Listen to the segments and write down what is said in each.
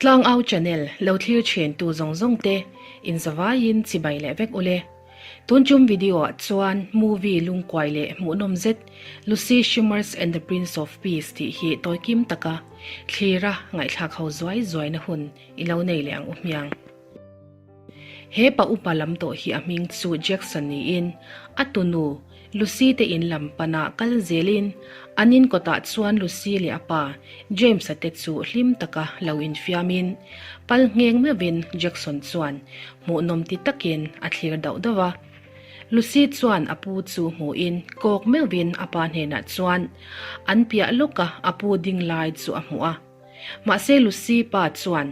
Tlangau channel lo thlir thin tu zawng zawng te in zavaiin chibai leh vek ule. Tun tum video ah chuan movie lungkuai leh hmuhnawm zet Lucy Shimmers and the Prince of Peace tih hi tawikim taka thlira ngaihthlak ho zuai zuaina hun i lo nei leh ang u hmiang. He pa upa lam tawh hi a hming chu Jackson niin a tunu Lucy te in lam panah kal zelin an in kawtah chuan Lucy leh a pa James-a te chu hlim taka lo infiamin pal ngheng meuhin Jackson chuan hmuhnawm ti takin a thlir dauh dauh a. Lucy chuan a pu chu hmuhin kawk meuhin a pa hnenah chuan an piah lawka a pu ding lai chu a hmuh a. Mahse Lucy pa chuan,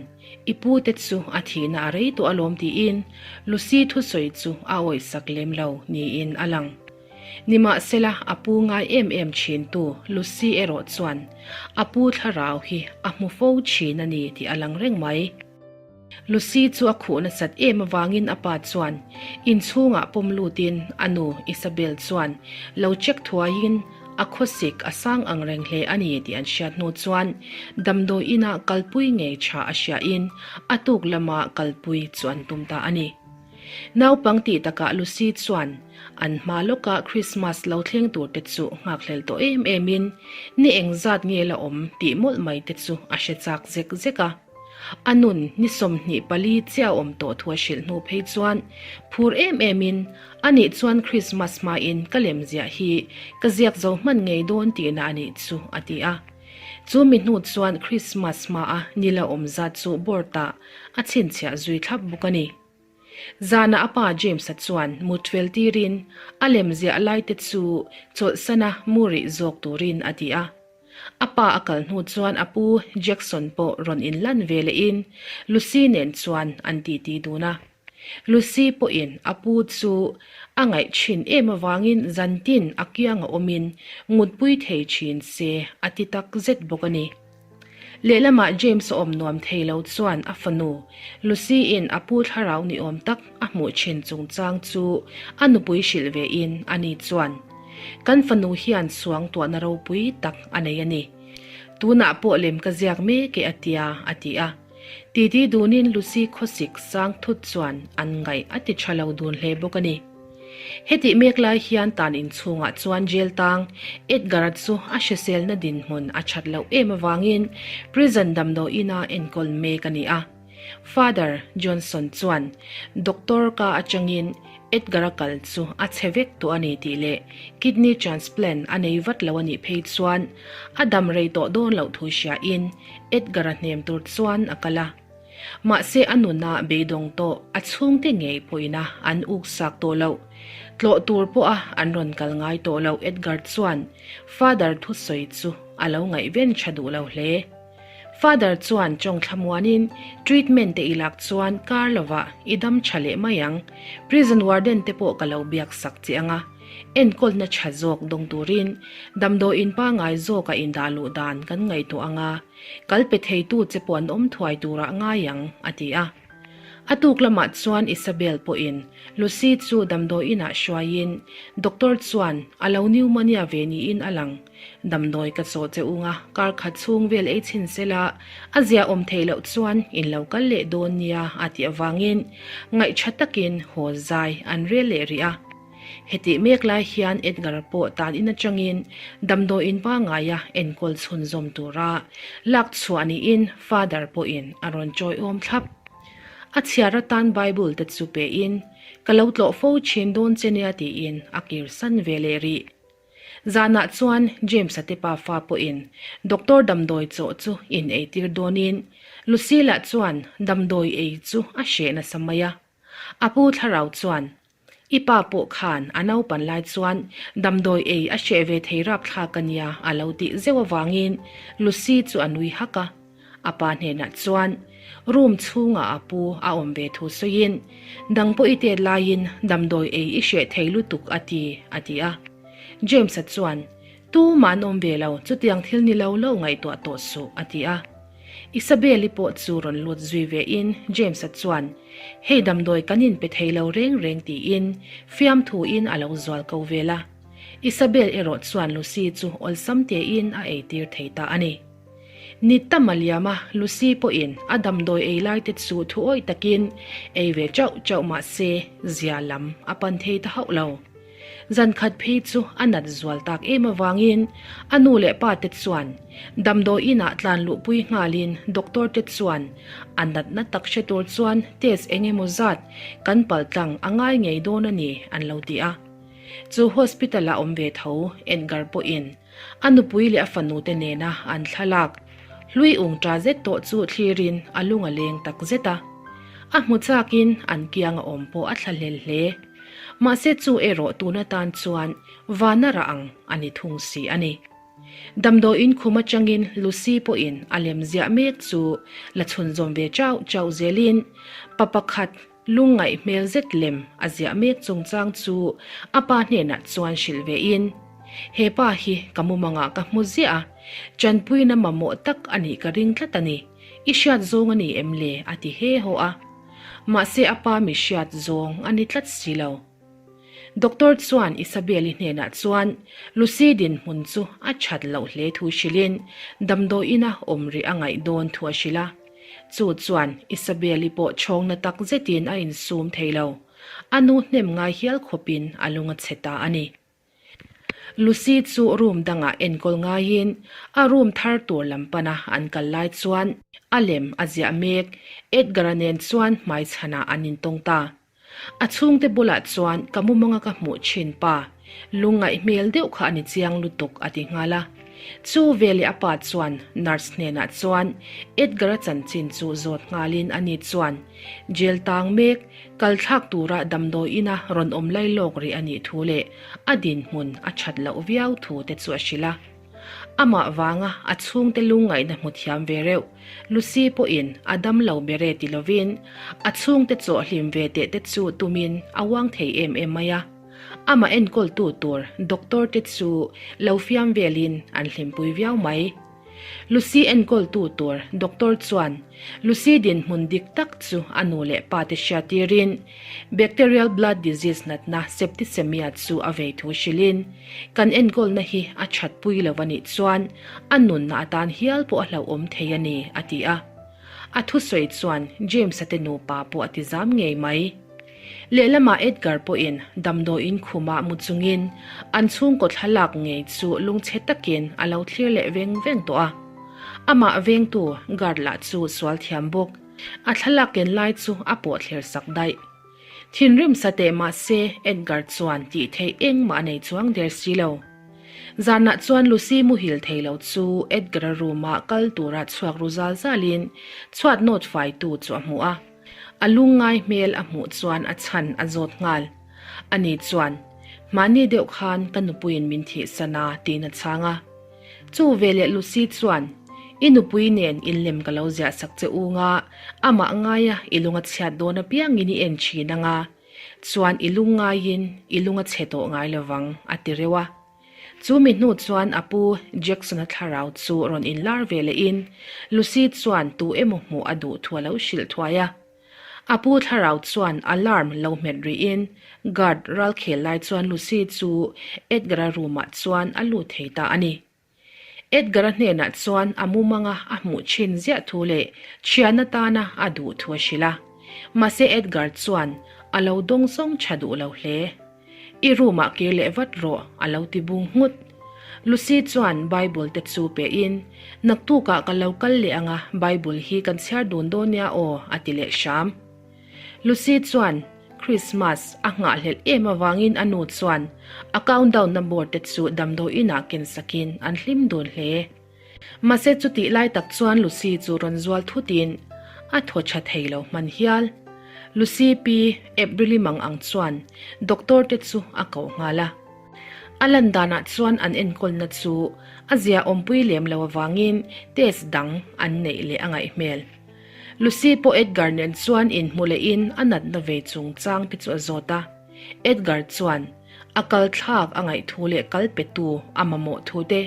I pu te chu a thihna a rei tawh alawm tiin Lucy thusawi chu a awihsak lem lo niin a lang. Nimahsela a pu ngai em em thintu Lucy erawh chuan a pu thlarau hi a hmu fo thin a ni tih a lang reng mai. Lucy chu a khuh nasat em avangin a pa chuan inchhungah pawm lutin a nu Isabel chuan lo check thuaiin a khawsik a sang ang reng hle a ni tih an hriat hnu chuan damdawi inah kalpui ngei tha a hriain a tuk lama kalpui chu an tum ta a ni. Naupang tih takah Lucy chuan an hma lawka Christmas lo thleng tur te chu nghakhlel tawh em emin ni engzat nge la awm tih mawlh mai te chu a hre chak zek zek a. A nun ni 24 chiah a awm tawh thu a hrilh hnu phei chuan phur em emin anih chuan Christmas hmain ka lem ziah hi ka ziak zo hman ngei dawn tihna a nih chu a ti a. Chu mi hnu chuan Christmas hmaa ni la awm zat chu board ah a chhinchhiah zui thlap bawk a ni. Zanah a pa James-a chuan mut fel tirin a lem ziah lai te chu chawlhsana mu rih zawk turin a ti a. A pa a kal hnu chuan a pu Jackson pawh rawn inlan ve lehin Lucy nen chuan an titi dun a. Lucy pawhin a pu chu a ngaih thin em avangin zantin a kiang a awmin ngutpui thei thin se a ti tak zet bawk a ni. Lehlamah James a awm nuam thei lo chuan a fanu Lucy-in a pu thlarau ni awm tak a hmuh thin chungchang chu a nupui hrilh ve in ani chuan, Kan fanu hian suang tuahna ropui tak a nei a ni. Tunah pawh lem ka ziak mek e a tia, a ti a. Titi dunin Lucy khawsik sang thut chuan an ngaih a ti tha lo dun hle bawk a ni. Hetih mek lai hian tan inchhungah chuan jail tang Edgar-a chu a hriselna dinhmun a that loh em avangin prison damdawiina enkawl mek a ni a. Father Johnson chuan doctor ka atangin Edgar-a kal chu a chhe vek tawh a ni tih leh kidney transplant a nei vat lo a nih phei chuan a dam rei tawh dawn loh thu hriain Edgar-a hnem tur chuan a kal a. Mahse a nuna beidawng tawh a chhungte ngei pawhin a an uk sak tawh loh. Tlawh tur pawha an rawn kal ngai tawh loh Edgar chuan Father thusawi chu a lo ngaihven tha duh lo hle. Father chuan tawng thlamuanin treatment te i lak chuan kar lovah i dam tha leh mai ang, prison warden te pawh ka lo biak sak che ang a, enkawlna tha zawk dawng turin damdawiin pangai zawka indah luh dan kan ngaihtuah ang a, Kal pe theitu che pawh an awm thuai turah ngai ang, a ti a. A tuk lamah chuan Isabel pawhin Lucy chu damdawi inah hruaiin doctor chuan a lo pneumonia ve niin a lang. Damdawi ka chawh che ung a, kar khat chhung vel ei chhin sela a zia awm theih loh chuan in lo kal leh dawn nia a tih avangin ngaihṭha takin haw zai an rel leh rih a. Hetih mek lai hian Edgar pawh tan in atangin damdawiin pangaia enkawl chhunzawm tura lak chhuah niin Father pawhin a rawn chawiawm thlap. A chhiar atan Bible te chu pein, Ka lo tlawh fo thin dawn che nia tiin a kirsan ve leh rih. Zanah chuan James-a te pafa pawhin doctor damdawi chawh chu in eitir dawnin Lucilla chuan damdawi ei chu a hreh nasa mai a. A pu thlarau chuan I pa pawh khan a naupan lai chuan damdawi ei a hreh ve thei rapthlak a nia a lo tih zeuh avangin Lucy chu a nui hak a. A pa hnenah chuan room chhungah a pu a awm ve thu sawiin, Dang pawh i tet laiin damdawi ei i hreh thei lutuk a ti, a ti a. James-a chuan, Tumah an awm ve lo, chutiang thil ni lo lo ngaihtuah tawh suh, a ti a. Isabel-i pawh chu rawn lut zui ve in James-a chuan, Hei damdawi kan inpe thei lo reng reng tiin fiamthu in a lo zual ko vel a. Isabel erawh chuan Lucy chu awlsam tein a eitir thei ta a ni. Ni tam a liam a, Lucy pawhin a damdawi ei lai te chu thu awih takin ei ve chauh chauh mah se zia lam a pan thei ta hauh lo. Zan khat phei chu a nat zual tak em avangin a nu leh pa te chuan damdawi inah tlan luhpui nghalin doctor te chuan a natna tak hre tur chuan test eng emaw zat kan paltlang a ngai ngei dawn a ni an lo ti a. Chu hospital ah awm ve tho Edgar pawhin A nupui leh a fanute nena an thlalak hlui ung ta zet tawh chu thlirin a lung a leng tak zet a. A hmu chakin an kiang a awm pawh a thlahlel hle. Mahse chu erawh tun atan chuan vana rah ang a ni thung si a ni. Damdawiin khum atangin Lucy pawhin a lem ziah mek chu la chhunzawm ve chauh chauh zelin pa pakhat Lungngaih hmel zet lem a ziah mek chungchang chu a pa hnenah chuan hrilh ve in, He pa hi ka mumangah ka hmu ziah a, tanpuina mamawh tak a nih ka ring tlat a ni, i hriat zawng a ni em le? a ti he haw a. Mahse a pa mi hriat zawng a ni tlat si lo. Doctor chuan Isabel-i hnenah chuan Lucy dinhmun chu a that loh hle thu hrilhin damdawiina awm rih a ngaih dawn thu a hrilh a. Chu chuan Isabel-i pawh chhawngna tak zetin a insum thei lo. A nu hnem ngai hial khawpin a lung a chhe ta a ni. Lucy chu room dangah enkawl ngaiin a room thar tur lam pana an kal lai chuan a lem a ziah mek Edgar-a nen chuan hmaichhanah an intawng ta. A chhungte bulah chuan ka mumanga ka hmuh thin pa, lungngaih hmel deuh kha a ni chiang lutuk a ti nghal a. Chu veleh a pa chuan nurse hnenah chuan Edgar-a chanchin chu zawt nghalin ani chuan jail tang mek kal thlak tura damdawi ina rawn awm lai lawk rih a nih thu leh a dinhmun a that loh viau thu te chu a hrilh a. Amah vanga a chhungte lungngaihna hmu thiam ve reuh. Lucy pawhin a dam lo ber e ti lovin a chhungte chawh hlim ve teh te chu tumin a uang thei em em mai a. Amah enkawltu tur doctor te chu lo fiam velin an hlimpui viau mai. Lucy enkawltu tur doctor chuan Lucy dinhmun dik tak chu a nu leh pa te hriattirin Bacterial blood disease natna septicemia chu a vei thu hrilhin kan enkawlna hi a thatpui lo a nih chuan a nunna atan hial pawh a hlauhawm thei a ni, a ti a. A thusawi chuan James-a te nupa pawh a ti zam ngei mai. Lehlamah Edgar pawhin damdawiin khumah mu chungin an chhungkaw thlalak ngei chu lungchhe takin a lo thlir leh veng veng tawh a. Amah vengtu guard lah chu sual thiam bawk. A thlalak ken lai chu a pawh thler sak daih. Thinrim sa teh mah se Edgar chuan tih theih engmah a nei chuang der si lo. Zanah chuan Lucy muhil thei lo chu Edgar-a room-ah kal tura chhuak ru zal zalin chhuat nawt faitu chu a hmu a. A lungngai hmel a hmuh chuan a chhan a zawt nghal. Ani chuan, Mahni deuh khan ka nupuiin min thihsan a, tiin a chhang a. Chu veleh Lucy chuan, I nupui nen inlem ka lo ziah sak che u nga, amah ngaia i lung a chhiat dawn apiangin i en thin anga, chuan i lung ngaiin i lung a chhe tawh ngai lovang, a ti reuh a. Chu mi hnu chuan a pu Jackson-a thlarau chu rawn inlar ve lehin Lucy chuan tu emaw hmuh a duh thu a lo hrilh thuai a. A pu thlarau chuan alarm lo hmet rihin guard ralkhel lai chuan Lucy chu Edgar-a room-ah chuan a lut thei ta a ni. Edgar-a hnenah chuan a mumanga a hmuh thin ziah thu leh thian atana a duh thu a hrilh a. Mahse Edgar chuan a lo dawng zawng tha duh lo hle. I room ah kir leh vat rawh, a lo ti bung nghut. Lucy chuan Bible te chu pe in, Naktuk ah ka lo kal leh anga Bible hi kan chhiar dun dawn nia aw, a ti leh hram. Lucy chuan Christmas a nghahhlelh em avangin a nu chuan a countdown na board te chu damdawiin ah ken sakin an hlim dun hle. Mahse chutih lai tak chuan Lucy chu rawn zual thutin a thaw tha thei lo hman hial. Lucy pi April-i mang ang chuan doctor te chu a koh nghal a. A lan danah chuan an enkawlna chu a zia awmpui lem lo avangin test dang an neih leh a ngaih hmel. Lucy pawh Edgar nen chuan inhmu lehin a natna ve chungchang te chu a zawt a. Edgar chuan a kal thlak a ngaih thu leh kal petu a mamawh thu te,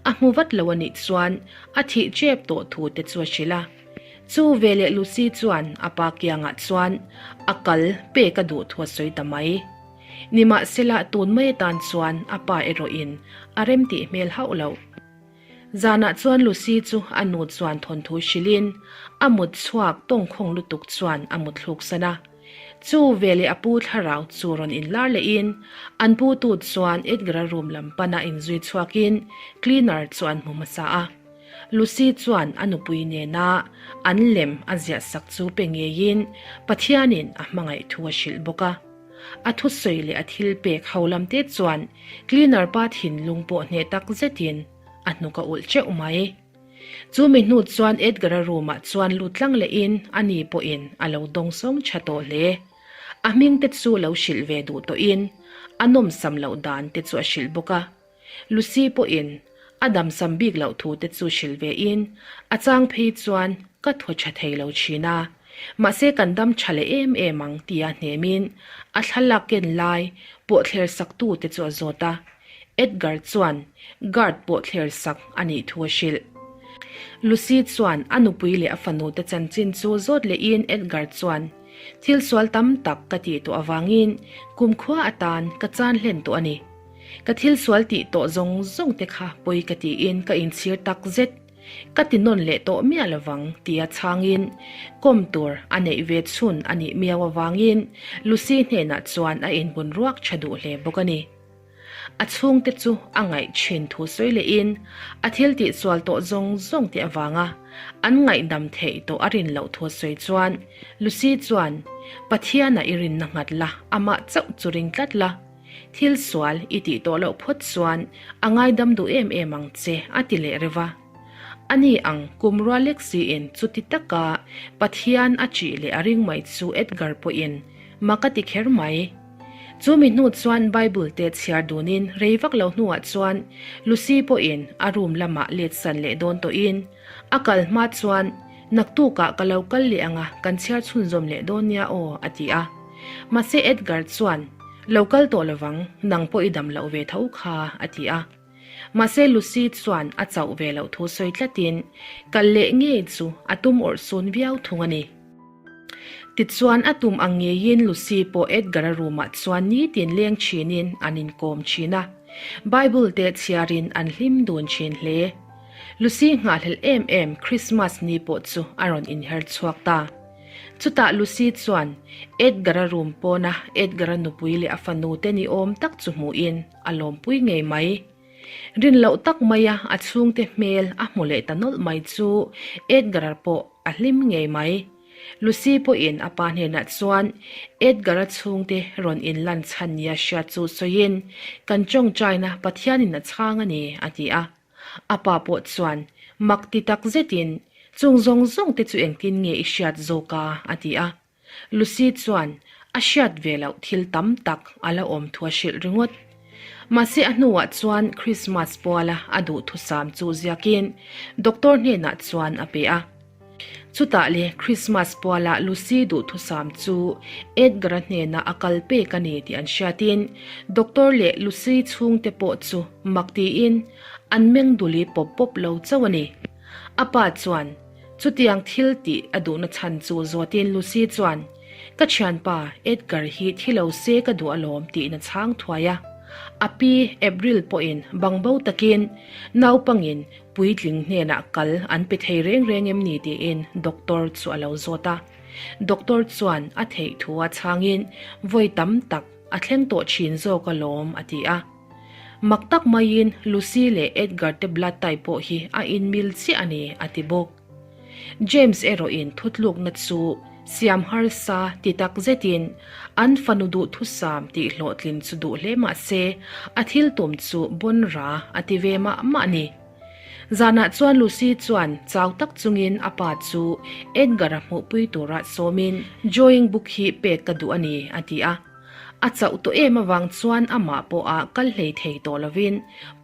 a hmu vat lo a nih chuan a thih chep tawh thu te chu a hrilh a. Chu veleh Lucy chuan a pa kiangah chuan a kal pek a duh thu a sawi ta mai. Nimahsela tun mai atan chuan a pa erawhin a remtih hmel hauh loh. Zanah chuan Lucy chu a nu chuan thawnthu hrilhin a mut chhuak tawngkhawng lutuk chuan a mut thluk san a. Chu veleh a pu thlarau chu rawn inlar lehin an pu tu chuan Edgar-a room lam pana inzui chhuakin cleaner chu an hmu hmasa a. Lucy chuan a nupui nena an lem a ziah sak chu pe ngeiin Pathianin a hmangaih thu a hrilh bawk a. A thusawi leh a thil pek ho lam te chuan cleaner pa thinlung pawh hneh tak zetin a hnuk a ulh teuh mai. Chu mi hnu chuan Edgar-a room ah chuan lut tlang lehin a ni pawhin a lo dawng sawng tha tawh hle. A hming te chu lo hrilh ve duh tawhin a nawmsam loh dan te chu a hrilh bawk a. Lucy pawhin a damsam bik loh thu te chu hrilh ve in a chang phei chuan ka thaw tha thei lo thin a, mahse kan dam tha leh em em ang tia hnemin a thlalak ken lai pawhthler sak tu te chu a zawt a. Edgar chuan guard pawh thler sak a nih thu a hrilh. Lucy chuan a nupui leh a fanu te chanchin chu zawt lehin Edgar chuan, Thil sual tam tak ka tih tawh avangin kumkhua atan ka chan hlen tawh a ni. Ka thil sual tih tawh zawng zawng te kha pawi ka tiin ka inchhir tak zet. Ka ti nawn leh tawh miah lovang tia chhangin kawm tur a neih ve chhun a nih miau avangin Lucy hnenah chuan a inbun ruak tha duh hle bawk a ni. A chhungte chu a ngaih thin thu sawi lehin a thil tihsual tawh zawng zawng te avanga an ngaihdam theih tawh a rin loh thu a sawi chuan Lucy chuan, Pathiana i rinna nghat la, amah chauh chu ring tlat la. Thil sual i tih tawh loh phawt chuan a ngaidam duh em em ang che a ti leh reuh a. Ani ang kum rual lek siin chuti taka Pathian a ṭih leh a ring mai chu Edgar pawhin mak a ti kher mai. Chu mi hnu chuan Bible te chhiar dunin rei vak lo hnuah chuan Lucy pawhin a room lamah let san leh dawn tawhin a kal hma chuan Naktukah ka lo kal leh anga kan chhiar chhunzawm leh dawn nia aw a ti a. Mahse Edgar chuan Lo kal tawh lovang, nang pawh i dam loh ve tho kha a ti a. Mahse Lucy chuan a chauh ve loh thu sawi tlatin kal leh ngei chu a tum awrh sun viau thung a ni. Tichuan a tum ang ngeiin Lucy pawh Edgar-a room-ah chuan nitin leng thinin an inkawm thin a, Bible te chhiarin an hlim dun thin hle. Lucy nghahhlelh em em Christmas ni pawh chu a rawn inher chhuak ta. Chutah Lucy chuan Edgar-a room pawna Edgar-a nupui leh a fanu te ni awm tak chu hmuhin a lawmpui ngei mai. Rin loh tak maia a chhungte hmel a hmu leh ta nawlh mai chu Edgar-a pawh a hlim ngei mai. Lucy pawhin a pa hnenah chuan Edgar-a chhungte rawn inlan chhan nia hriat chu sawiin, Kan tawngtaina Pathianin a chhang a ni, a ti a. A pa pawh chuan mak ti tak zetin, Chung zawng zawng te chu engtin nge i hriat zawk a? a ti a. Lucy chuan a hriat ve loh thil tam tak a la awm thu a hrilh ringawt. Mahse a hnuah chuan Christmas puala a duhthusam chu ziakin doctor hnenah chuan a pe a. Chutah le Christmas puala Lucy duhthusam chu Edgar-a hnenah a kal pek a ni tih an hriatin doctor leh Lucy chhungte pawh chu mak tiin an meng duli pawp pawp lo chauh a ni. A pa chuan Chutiang thil tih a duhna chhan chu zawtin Lucy chuan, Ka thianpa, Edgar hi thi lo se ka duh alawm tiin a chhang thuai a. A pi, April pawhin bangbo takin naupangin puitling hnenah kal an pe thei reng reng em ni tiin doctor chu a lo zawt a. Doctor chuan a theih thu a chhangin vawi tam tak a thleng tawh thin zawk alawm a ti a. Mak tak maiin Lucy leh Edgar te blood type pawh hi a inmil chiah a ni, a ti bawk. James erawhin thutlukna chu siam harsa ti tak zetin an fanu duhthusam tih hlawhtlin chu duh hle mah se a thil tum chu bawn ra a ti ve mah mah a ni. Zanah chuan Lucy chuan chau tak chungin a pa chu Edgar-a hmuhpui tura sawmin drawing book hi pek ka duh a ni, a ti a. A chauh tawh em avang chuan amah pawh a kal hlei thei tawh lovin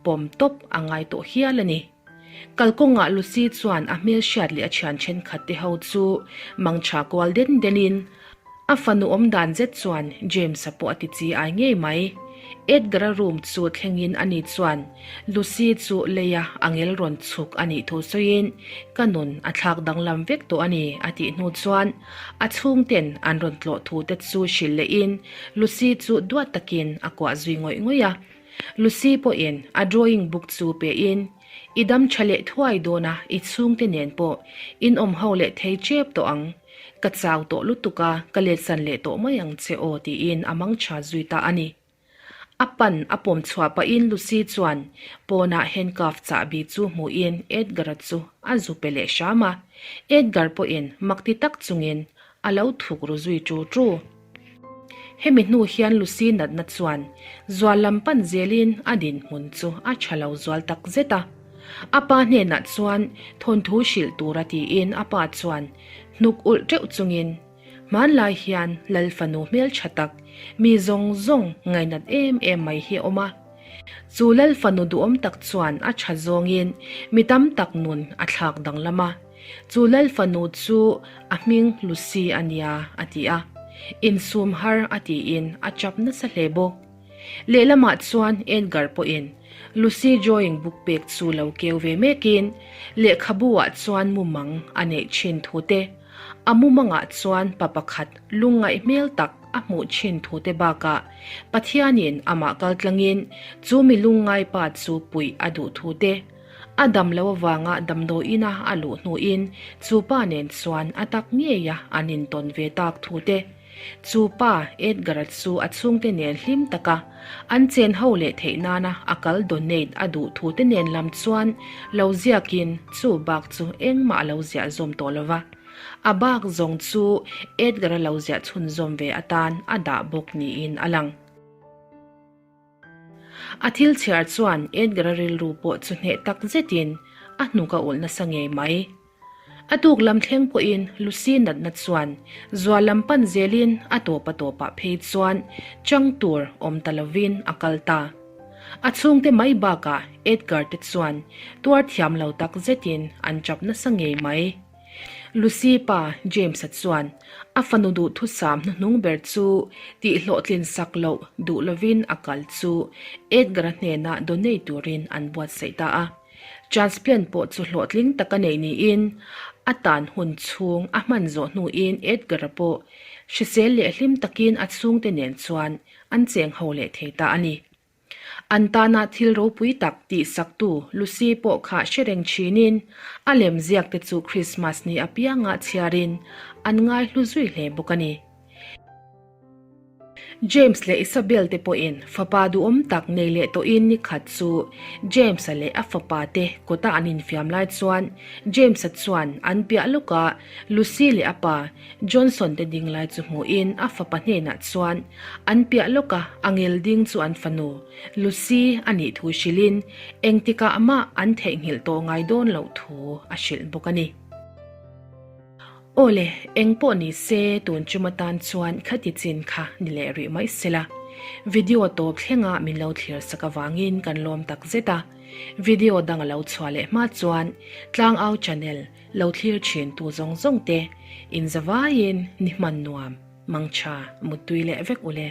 pawm tawp a ngai tawh hial a ni. Kalkawngah Lucy chuan a hmelhriat leh a thian thenkhat te ho chu mangtha kual den denin a fanu awm dan zet chuan James-a pawh a ti chi ai ngei mai. Edgar-a room chu thlengin ani chuan Lucy chu leia angel rawn chhuk a nih thu sawiin ka nun a thlak danglam vek tawh a ni a tih hnu chuan A chhungten an rawn tlawh thu te chu hrilh lehin Lucy chu duat takin a kuah zui ngawih ngawih a. Lucy pawhin a drawing book chu pein. I dam tha leh thuai dawn a, i chhungte nen pawh in awm ho leh thei tep tawh ang. Ka chau tawh lutuk a, ka letsan leh tawh mai ang che aw tiin a mang tha zui ta a ni. A pan a pawm chhuah pahin Lucy chuan pawnah handcuff chahbi chu hmuhin Edgar-a chu a zu pe leh hram a, Edgar pawhin mak ti tak chungin a lo thuk ru zui ṭu ṭu. Hemi hnu hian Lucy natna chuan zual lam pan zelin a dinhmun chu a ṭha lo zual tak zet a. A pa hnenah chuan thawnthu hrilh tura tiin a pa chuan hnuk ulh ṭeuh chungin Hmanlai hian Lal fanu hmeltha tak, mi zawng zawng ngainat em em mai hi a awm a. Chu Lal fanu duhawm tak chuan a tha zawngin mi tam tak nun a thlak danglam a. Chu Lal fanu chu a hming Lucy a nia a ti a. Insum har a tiin a chap nasa hle bawk. Lehlamah chuan Edgar pawhin Lucy drawing book pek chu lo keu ve mekin lehkhabu ah chuan mumang a neih thin thu te, A mumangah chuan pa pakhat lungngaih hmel tak a hmuh thin thute bakah Pathianin amah kaltlangin chu mi lungngai pa chu puih a duh thute, a dam lo avanga damdawiina a luh hnuin chu pa nen chuan a tak ngeia an intawn ve tak thute, Chu pa, Edgar-a chu a chhungte nen hlim taka an chen ho leh theih nana a kal donate a duh thute nen lam chuan lo ziakin chu bak chu engmah a lo ziah zawm tawh lo va. A bak zawng chu Edgar-a lo ziah chhunzawm ve atan a dah bawk niin a lang. A thil chhiar chuan Edgar-a rilru pawh chu hneh tak zetin a hnuk a ulh nasa ngei mai. A tuk lam thleng pawhin Lucy natna chuan zual lam pan zelin a tawp a tawpah phei chuan chang tur awm ta lovin a kal ta. A chhungte mai bakah Edgar te chuan tuar thiam lo tak zetin an chap nasa ngei mai. Lucy pa James-a chuan a fanu duhthusam hnuhnung ber chu tihhlawhtlin sak loh duh lovin a kal chu Edgar-a hnenah donate turin an buatsaih ta a. Transplant pawh chu hlawhtling tak a neih niin a tan hun chhung a hman zawh hnuin Edgar-a pawh hrisel leh hlim takin a chhungte nen chuan an cheng ho leh thei ta a ni. An tana thil ropui tak tihsaktu Lucy pawh kha hre reng thinin a lemziak te chu Christmas ni apianga chhiarin an ngaihlu zui hle bawk a ni. James leh Isabel te pawhin fapa duhawm tak nei leh tawhin ni khat chu James-a leh a fapa te kawta an infiam lai chuan James-a chuan an piah lawka Lucy leh a pa Johnson te ding lai chu hmuhin a fapa hnenah chuan an piah lawka a ngel ding chu an fanu Lucy a nih thu hrilhin engtikah mah an theihnghilh tawh ngai dawn loh thu a hrilh bawk a ni. Aw le, eng pawh ni se tun chum atan chuan khati chin kha ni leh rih mai sela. Video tawp thlenga min lo thlir sak avangin kan lawm tak zet a. Video dang a lo chhuah leh hma chuan Tlangau channel lo thlir thin tu zawng zawng te in zavaiin ni hman nuam, mangtha, muttui leh vek ule.